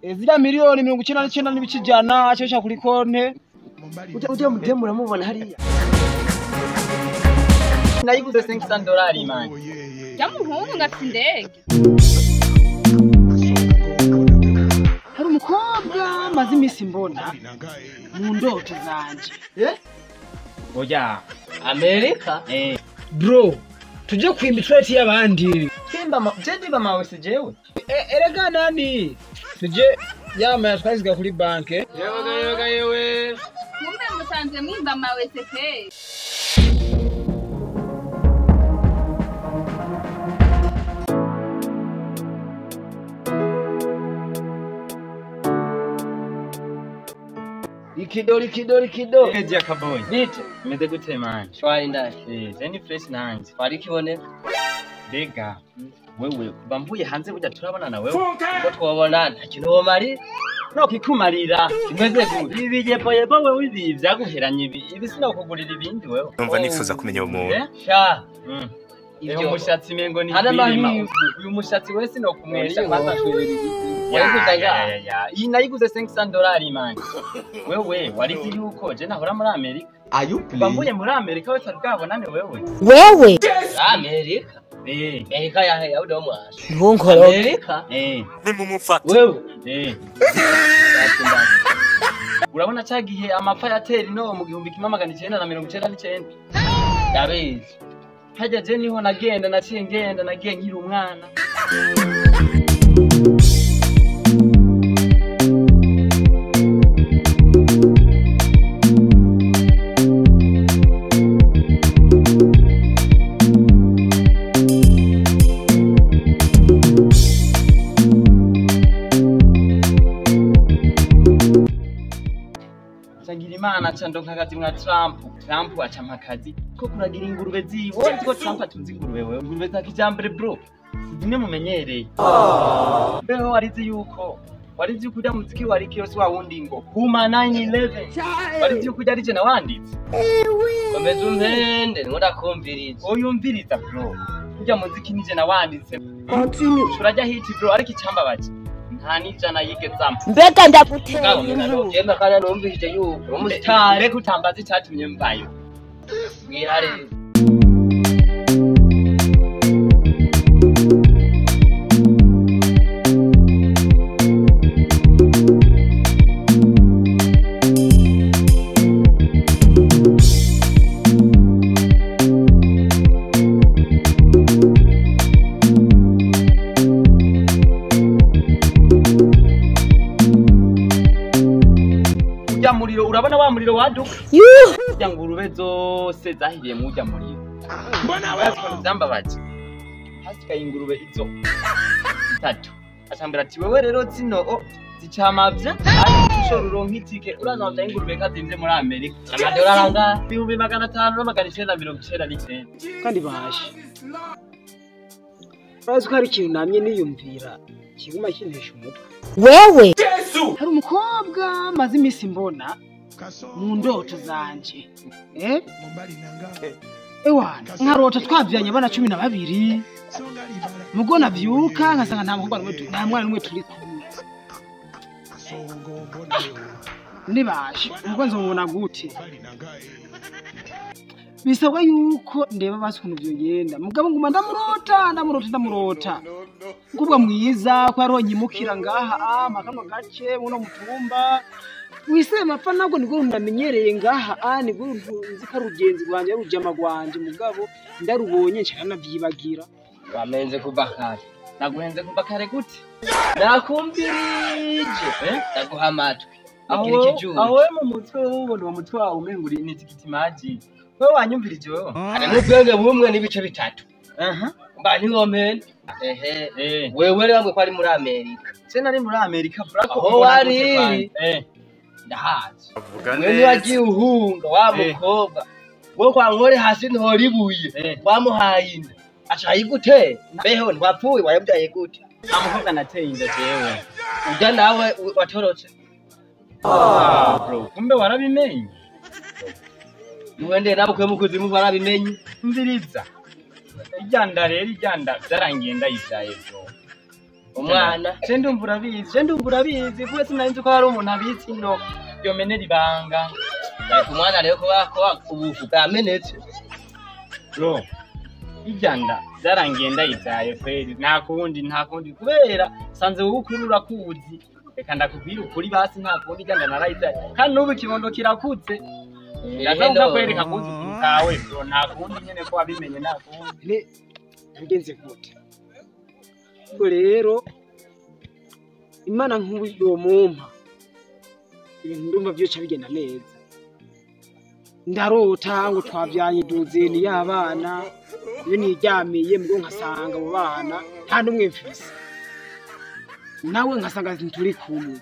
Ziriya miliyoni 99 n'ibice 100 acesha kuri konte. Ujya mudemu uramubona hariya. Nayiguze $500 man. Ya muhungu ngafite indege. Hari umukobwa maze imisi mbona mu ndoto zanje. Oya, Amerika? Bro, tuje kwimba itweti y'abandi. Twimba je ndiba mawe se jewe. Erega nani? Tuje yama twaziga kuri banke. Yewe yewe yewe. Kumbe musanze mwimba mawe se ke. Likido likido likido. Eje akabonye. Bite. Meze gute man? Shwari ndaye. Je ni fresh nanje. Wari kibone. Bega. Wewe kuba mvuye hanze burya turabona na wewe. Ko twobonana nta kintu womari. No kikumarira. Imeze gute? Ibi yepo yepo wewe ibi vyaguheranye ibi. Ibi sinakugurira ibindi wewe. Numva nifuza kumenya umuntu. Sha. Uyu mushatsi mengo ni birima. Uyu mushatsi wese nokumwesha kwanza. Ya. Iyi nayiguze $500 man. Wewe warizi yuko je nahora muri Amerika. Are you playing? Mvuye muri Amerika we twabonane wewe. Wewe. Amerika. Amerika ya he audo mwasha. Ntunkoro. Amerika. Nimumufate. Wewe. Urabona cagihe amapfa yatera ino mu 1999. Ndabizi. Hajya je niho nagenda naciye ngenda nagiye nkiri umwana. Imana aca ndonka akazi mwa Trump. Trump aca makazi ko kuragira ingurube ziwe. Wowe ko Trump atunze ingurube wewe. Ingurube za kijambere bro. Zimwe mumenyereye. Beho warizi yuko. Warizi yuko ujya muziki wari kiyose wa wundi ngo Huma 911. Warizi yuko ujya arije nawanditse. Komeza umpende ngo ndakumviriza. Oyumviriza bro. Ujya muziki nije nawanditse. Continue. Turajya hit bro ariko icambabaje. Nta n'ijana yigezamo. Mbega ndaguteye inkuru. Jemba kana numvise yuko umusitari reka utambaza icatumye mvayo. Bwira rero. Muriro urabona wa muriro waduka ya ngurube zose zahiriye mu ujya muriro. Mbona wewe byambabaje. Hasigaye ingurube izo zitatu. Acambira ati wewe rero zino zicamavya ariko ushobora uronka itike urazamvya ingurube kazimvye muri Amerika. Amadolari angahe? 599. Kandi bashe. Urazi ko hari ikintu namye niyumvira kiguma kintesha umutwe. Wewe. Hari umukobwa maze imisi mbona mu ndoto zanje. Ewana nkarota twavyanye abana 12. Mugo navyuka nkasanga nta mukobwa n'umwe nta mwana n'umwe turi kumwe. Nibashe ubwo nzomubona gute? Bisabwa yuko ndeba basi ukuntu vyogenda. Mugabo nguma ndamurota ndamurota ndamurota. Mukobwa mwiza ko aronyimukira ngaha makano gace muno mutumba. Wise mapfa nabwo nibwo ndamenyereye ngaha nibwo nzi ko rugenzi rwanje rujama rwanje mugabo ndarubonye nshaka navyibagira. Wamenze kuva kare. Naguhenze kuva kare gute? Nakumvirije. Ndaguha amatwi. Aho mu mutwe wubona uwo mutwe wawe umenguri ni tikiti maji. Wewe wanyumvirije wewe. Hari ubwenge bumwe n'ibice bitatu. Mba ntiwompene. Ehe. Wewe rero ngo ko ari muri Amerika. Je nari muri Amerika brako. Aho wari. Ndahazi. Wewe wagiye uhunga wa mukobwa. Wo kwa nkore hasi ntora ibuye. Wamuhaye inda. Aca ayigute. Mbeho ntiwapfuye wayabyaye gute? Nta mukobwa nateye inda jewe. Urya nawe watorotse. Bro, kumbe warabimenye. Uwende nabo kwe mukuzimu warabimenye. Mviriza. Ijyanda rero ijyanda byarangiye ndayivyaye bro. Umwana Je ndumva urabizi, je ndumva urabizi, kuko sinari nzi ko hari umuntu abizi ino yomenera ibanga. Ariko umwana rero kuba ko ubufu bwamenetse. Bro, irya nda byarangiye ndayibyaye kweri, nta kundi nta kundi kubera sanze wowe ukuri urakuzi. Reka ndakubwira ukuri basi nta kundi irya nda narayibyaye. Kandi n'ubu ikibondo kirakuze. Ndaza kukwereka kuzi kawe bro, nta kundi nyene ko wabimenye nta kundi. Ne nabigenze gute? Ubwo rero Imana nk'ubu yomumpa ibintu ndumva vyoca bigenda neza. Ndarota ngo twavyanye duzeni y'abana, iyo niryamiye mbwo nkasanga abo bana nta n'umwe mfise, nawe nkasanga ntituri kumwe.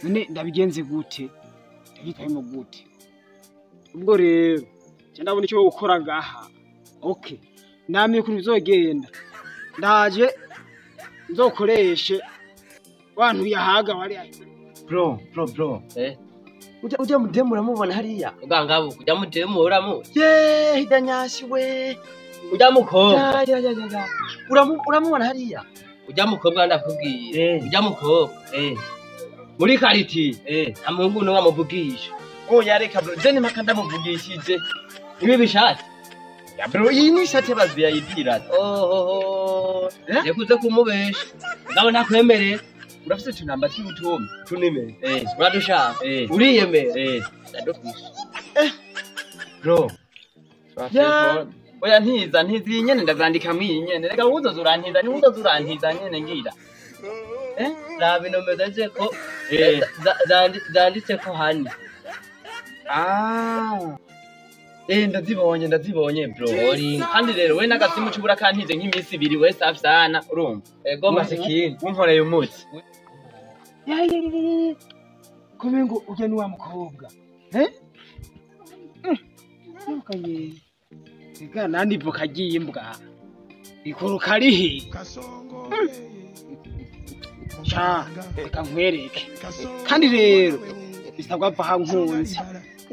None ndabigenze gute? Ndabyitwayemo gute? Ubwo rero nca ndabona icyo gukora ngaha. Okay, namye ukuntu bizogenda, ndaje nzokoreshe wantu yahaga wari. Bro, bro, bro. Ujya mudemu uramubona hariya? Ubwangabu ujya mudemu uramu. Ye, hidanyashi we. Ujya mukobwa. Ya ya ya ya. Uramubona hariya? Ujya mukobwa ndakubwiye. Ujya mukobwa. Muri kariti. Nta muhungu n'umwe amuvugisha. Oya reka bro, je nimaka ndamuvugishije. Ibi bishatse. Ya bro, iyi ni ishati y'abazi yayibira. Ohoho. Reka kumubesha. Ngabo ntakwemerera. Urafise utunamba tw'ubutumbi? Tunime. Uradushaka? Uriyemera? Ndadufise. Bro. Ya, oya ntiza ntiza iyi nyene ndazandika mwiyi nyene. Reka uzoza urantiza, ni uzoza urantiza nyene ngira. Raba inomero zanditse ko zanditse ko hano. Ah. Ndazibonye ndazibonye bro. Kandi rero we n'agasimu cubura kantije nk'imisi ibiri we safi sana urumva. Ego masikini. Unkoreye umuti. Yayi. Kumengo ujya ni wa mukobwa. Nukaye. Ega nandi voka agiye imbwa. Ikoroka rihe? Cha, reka nkwereke. Kandi rero bisabwa ava ha nkunze.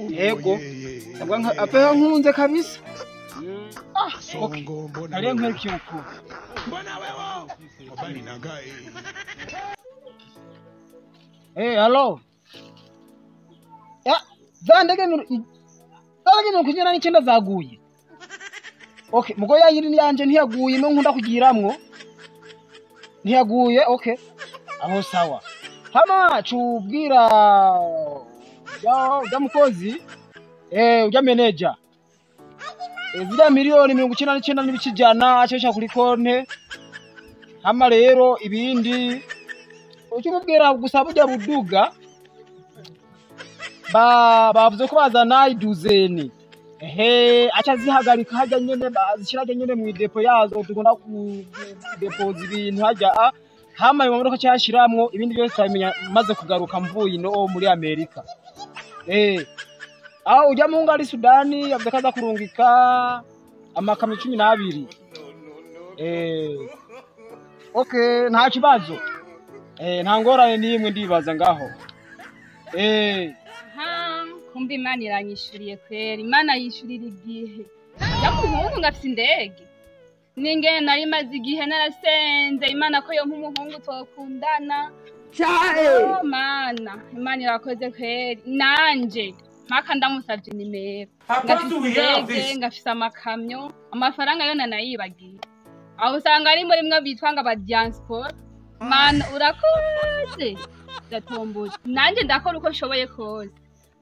Yego. Bisabwa ava ha nkunze kabisa. Ah, okay. Nariye nkwereke uko. Hello. Ya, za ndege 99 zaguye. Okay, mugo yayiri yanje ntiyaguye no nkunda kugiramwo. Ntiyaguye, okay. Aho sawa. Hama cubwira ya mukozi ujya manager. Ziriya miliyoni 99 n'ibice 100 acesha kuri konte. Hama rero ibindi ucumubwira gusa burya buduga bavuze ko bazana iduzeni. Acha zihagarika hajya nyene bazishira hajya nyene mu depo yazo tugomba ku depoza ibintu hajya hama mu modoka cyashiramwo ibindi byose twabimenya maze kugaruka mvuye ino muri Amerika. Aho ujya mu ngari Sudani yavuze kaza kurungika amakamyo 12. Okay, nta kibazo. Nta ngorane nimwe ndibaza ngaho. Kumbe Imana iranyishuriye kweri, Imana yishurira igihe. Yamuhungu ngafise indege. Ningene nari maze igihe narasenze Imana ko yo nk'umuhungu twokundana. Oh Mana, Imana irakoze kweri. Nanje mpaka ndamusavye nimero. Ngafise indege, ngafise amakamyo, amafaranga yo nanayibagiye. Aho usanga ari muri mwe bitwa ngo aba diaspora. Mana urakoze. Ndatomboje. Nanje ndakora uko nshoboye kose.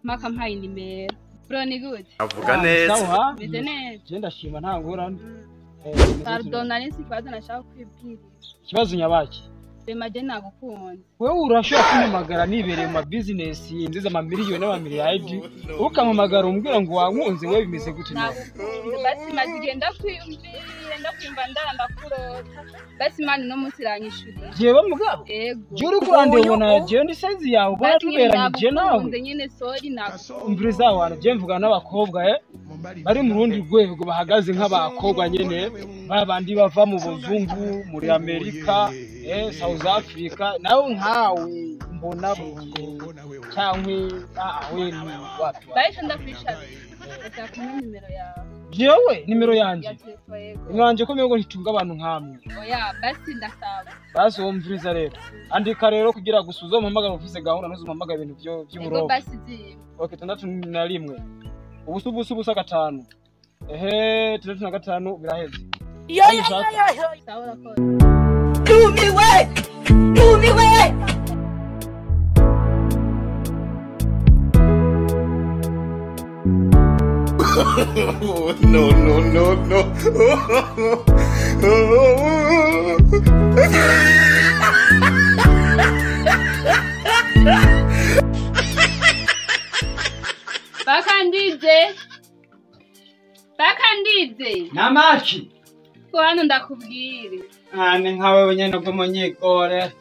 Maka mpaye nimero. Bro ni gute? Avuga neza. Sawa. Meze neza. Je ndashima nta ngorane. Pardon, nari nsi ikibazo nashaka kwibwira. Ikibazo nyabaki? Rema je nagukunze. Wewe urashobora kumpamagara nibereye mu business nziza ama miliyoni n'amamiliyaridi, ukampamagara umbwira ngo wankunze wewe bimeze gute nawe? Nagukunze basi maze igenda kwiyumvira ndakwimva ndamba kurota. Basi Imana no munsi iranyishuriye. Jewe mugabo? Ego. Je uri kurande ubona je ndi size yawe ubona tuberanye je nawe. Nyene sorry nagukunze. Umviriza wana je mvugana n'abakobwa bari mu rundi rwego bahagaze nk'abakobwa nyene babandi bava mu buzungu muri Amerika South Africa nawe nkawe mbona cyangwa awe wapi Baisha ndakwisha. Ndashaka kumenya nimero yawe. Jewe nimero yanje. Ya telefone yego. Nimero yanje ko mego ntitunga abantu nkamwe. Oya basi ndasaba. Basi wumviriza rero. Andika rero kugira gusuza umpamagara ufise gahunda ntuzumpamagara ibintu byo Yego by'uburobo. basi zimba. Okay, 61. Ubusa ubusa ubusa 5. Ehe, 65 biraheze. Yo yo yo yo. Sawa urakoze. Ndumiwe. Ndumiwe. No, no, no, no. Bakandije. Bakandije. Namaki. Ko hano ndakubwire. Ah, ni nkawe wenyene ubwo munyikore.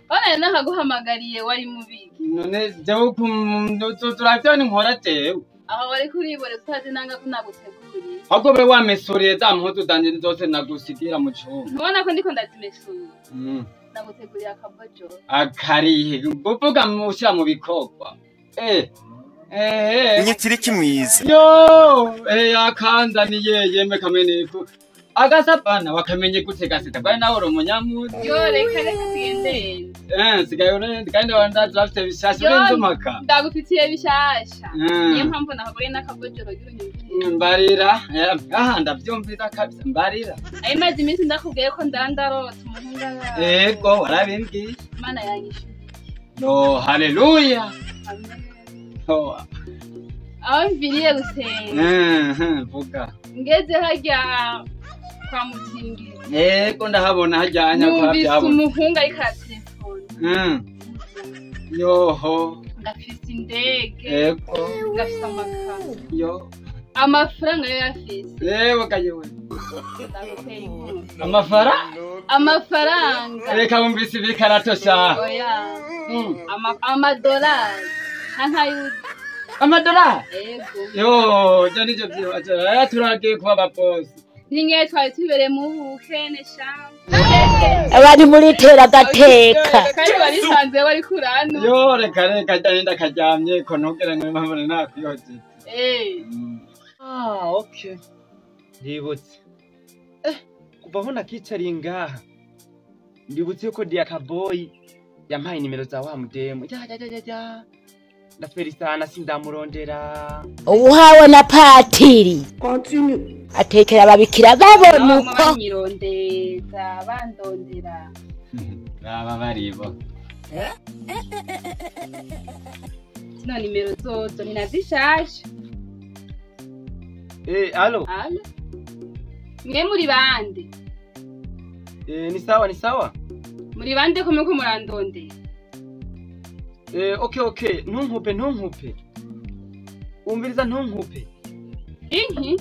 Ona nakaguhamagariye wari mubi. None jewe turavyo nkora jewe. Aho wari kuribore utazi nanga ko naguteguriye. Ahubwo be wamesuriye za mpuzu zanje zose nagusigira mu cumba. Ntubona ko ndiko ndazimesura. Naguteguriye akabojo. Akarihe buvuga mushira mu bikorwa. Nyitiri mwiza. Yo, akanzaniye yemwe kamenifu. Agasabana wakamenye gute gasita bwari nawe uri umunyamuzi. Yo reka reka tugendende. Sigaye urenze kandi wandazi bafite bishasha urenze umaka. Ndagufitiye bishasha. Niyo mpamvu nakaguriye n'akabojoro kugira unyumvire. Mbarira, aha ndavyumvira kabisa mbarira. Ayo maze iminsi ndakubwiye ko ndandarota umuhungu araho. Yego warabimbwiye. Imana yanyishyuriye. No, haleluya. Amen. Oh. Aho mviriye gusenga. Vuga. Ngeze harya kwa Muzingira. Yego ndahabona hajyanya kwa Numvise byabona. umuhungu ariko aratelefona. Yoho. Ngafise indege. Yego. Ngafise amakamyo. Yo. Amafaranga yo yafise. Yewe kayewe. Ndaguteye inkuru. Amafara? Amafaranga. Reka wumvise ibikarato sha. Oya. Amadolari. Nka Amadolari? Yego. Yo, byo nivyo byibaje. Turagiye kuba ababosi. Ninge twari tubereye mu bukene sha. Abari muri tera gateka. Kandi warisanze wari kurano. Yo, reka reka jya ndakaryamye ko ntugere ngo mpamure nakwihoje. Ah, okay. Ndibutse. Kuva aho nakicariye ngaha. Ndibutse ko Diakaboy yampaye nimero za wa mudemu. Ya ya ya ya. Ndaferisana sindamurondera. Uhawe na patiri. Continue. Atekera ababikira babona uko. Banyirondeza bandondera. Baba baribo. Zino nimero zozo ni nazishasha. Allo. Allo. Mwe muri bande? Ni sawa ni sawa. Muri bande ko muko murandondera? Okay okay, ntunkupe ntunkupe. Umviriza ntunkupe. Inki?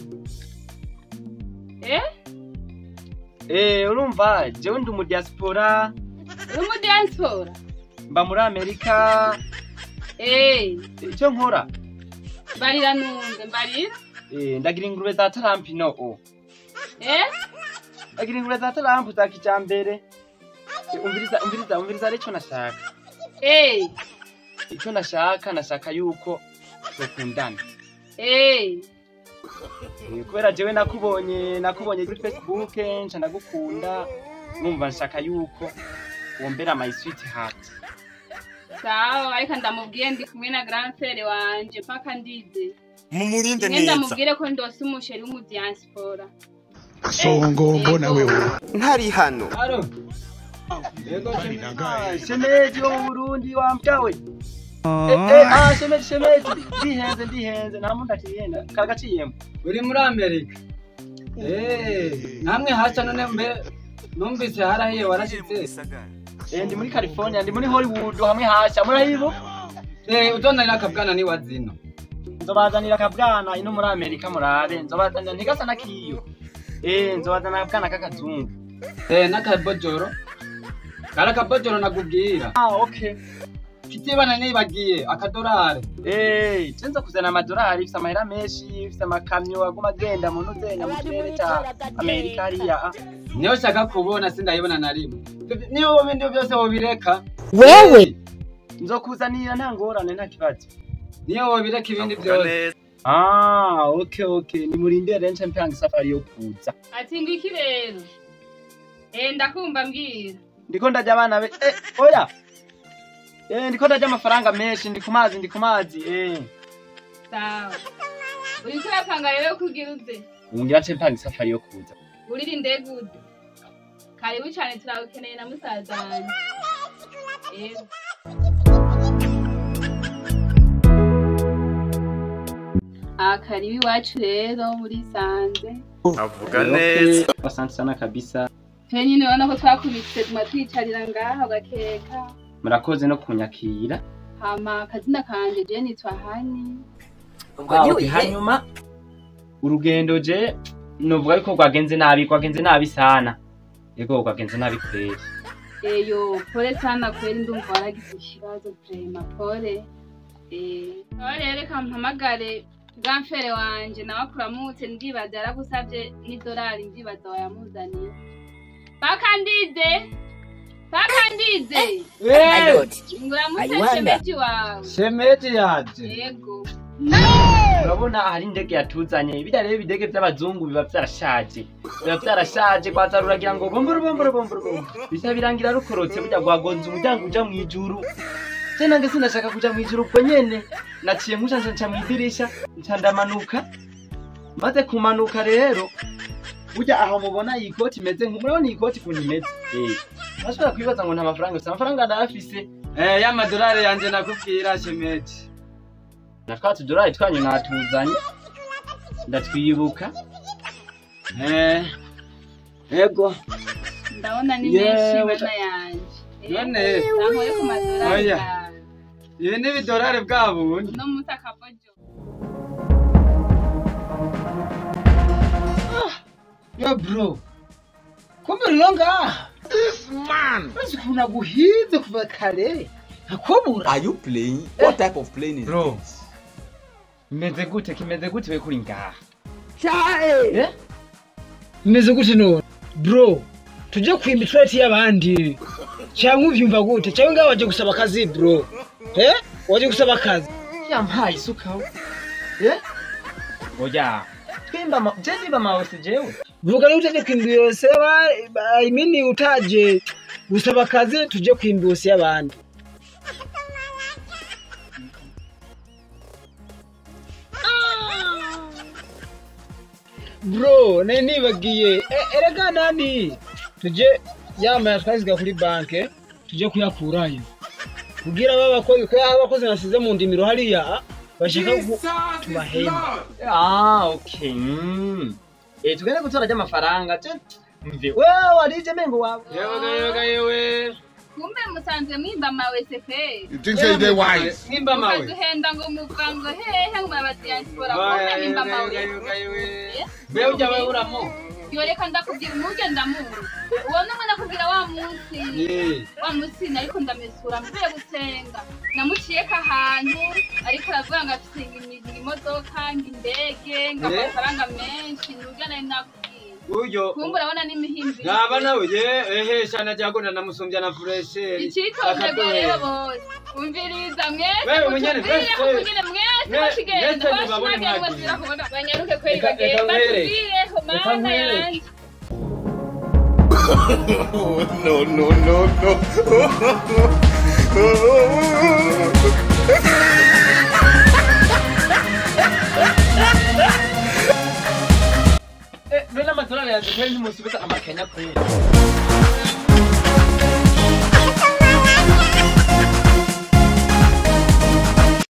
Urumva jewe ndi mu diaspora. Uri mu diaspora? Mba muri Amerika. Icyo nkora? Mbarira numve, mbarira. Ndagira ingurube za Trump no o. Ndagira ingurube za Trump za kijambere. Umviriza umviriza umviriza ico nashaka. Icyo nashaka nashaka yuko tukundana. Kubera jewe nakubonye kuri Facebook nca ndagukunda numva nshaka yuko wombera my sweet heart. Sawa ariko ndamubwiye ndi kumwe na grand frère wanje paka ndize. Mumurinde neza. Ndamubwire ko ndose umusheri w'umu diaspora. Songo mbona wewe. Ntari hano. Alo. Shemeji wo mu Burundi wambyawe. Shemeji ndihenze nta muntu akiyenda karagaciyemo. Uri muri Amerika. Namwe haca none mbe numvise harahiye warashitse. Ndi muri California, ndi muri Hollywood hamwe hasha murahibo. Uzonanira akabwana ni wazino. Nzobazanira akabwana ino muri Amerika murabe, nzobazanira ntigasa nakiyo. Nzobazanira akabwana k'akazungu. N'akabojoro. Kara akabojoro nakubwira. Okay. Kitibana nibagiye akadorari. Cenza kuzana amadorari ifise amahera menshi, ifise amakamyo aguma agenda mu nuzenya mu kirere ca Amerika hariya. Niyo shaka kubona sindayibona na rimwe. Niyo bindi byose wobireka. Wewe Nzokuzanira nta ngorane nta kibazo. Niyo wobireka ibindi byose. Ah, okay okay. Nimurindire rero nce mpanga isafari yo kuza. Ati ngwiki rero. Ndakumva mbwira. Ndiko ndarya abana be. Oya. Ndiko ndarya amafaranga menshi, ndi ku mazi, Sawa. Uriko urapanga rero kugira uze. Ngira nce mpanga isafari yo kuza. Urira indege uze. Karibu cyane turagukeneye na musaza wanjye. Karibu iwacu rero muri Sanze. Avuga neza. Asante sana kabisa. Twe nyine urabona ko twakubitse tuma twicarira ngaha ugakeka. Murakoze no kunyakira. Hama akazina kanje je nitwa Hani. Hanyuma urugendo je novuga yuko rwagenze nabi sana. Yego rwagenze nabi kweli. Eyo pole sana kweli ndumva waragize ikibazo vraiment pole. Rero reka mpamagare bwamfere wanje nawe akuramutse ndibaza yaragusavye n'idolari ndibaza wayamuzaniye. Bakandize. Nguramutse shemeji wawe. Shemeji yaje. Yego. Urabona hari indege yatuzanye birya rero ibidege by'abazungu biba byarashaje kwaza ruragira ngo bomboro bomboro bomboro bisa birangira rukorotse burya rwagonze umuryango uja mwijuru. Je nange sinashaka kuja mwijuru ubwo nyene naciye nkuca nca mwidirisha nca ndamanuka. Maze kumanuka rero burya aho mubona iyi koti imeze murabona iyi koti ukuntu imeze. Bashobora kwibaza ngo nta mafaranga gusa amafaranga ndayafise. Ya madolari yanje nakubwira shemeji. Na twa tudolari twanyu natuzanye ndatwibuka. Yego ndabona ni menshi bana yanje. None nahoye ku madolari. Oya. Ibi ni ibidolari bwa bundi. No mutakabojo. Yo bro. Kumbe rilonga. This man. Uzi kuna guhize kuva kare. Nakubura. Are you playing? What type of plane is bro? this? Kimeze gute kimeze gute we kuri ngaha? Chae. Kimeze gute no? Bro, tuje kwimba toilet y'abandi. Cyangwa uvyumva gute? Cyangwa ngaho waje gusaba akazi bro. Waje gusaba akazi. Yampaye isuka. Oya. Twimba ma je niba mawe se jewe. Vuga rero utaje kwimba yose I mean utaje gusaba akazi tuje kwimba yose y'abandi. Bro, nari nibagiye. Erega nani? Tuje yamaya twaziga kuri banke, tuje kuyakurayo. Kugira abakozi ko abakozi nasize mu ndimiro hariya bashaka tubahemba. Okay. Tugende gutora ry'amafaranga. Mve. Wewe warije mengo wawe. Yewe yewe. Kumbe musanzwe mwimba mawe sefe. You think say they wise? Mwimba mawe. Mukaduhenda ngo muvuga ngo hehe ngo murabadiaspora kumbe mwimba mawe. Wewe ujya wewe uramo. Yoreka ndakubwira umujye ndamuzi. Uwo numwe nakubwira wa munsi. Wa munsi nariko ndamesura mvuye gusenga. Namuciyeka ahantu ariko aravuga ngo afite imodoka indege ngo amafaranga menshi nubwo nari nakubwiye. Uyo kumbe urabona n'imihimbi. Naba nawe ye ehe shana jagona namusumbya na fresher. Icitonderwa rero bose. Umviriza mwese munyene mwese bashigenda bashigenda kubona banyaruke kweri bagenda batubwireho mana yanje. No no no no. None amadolari yanjye kweri ntimusubiza amakenya kweri.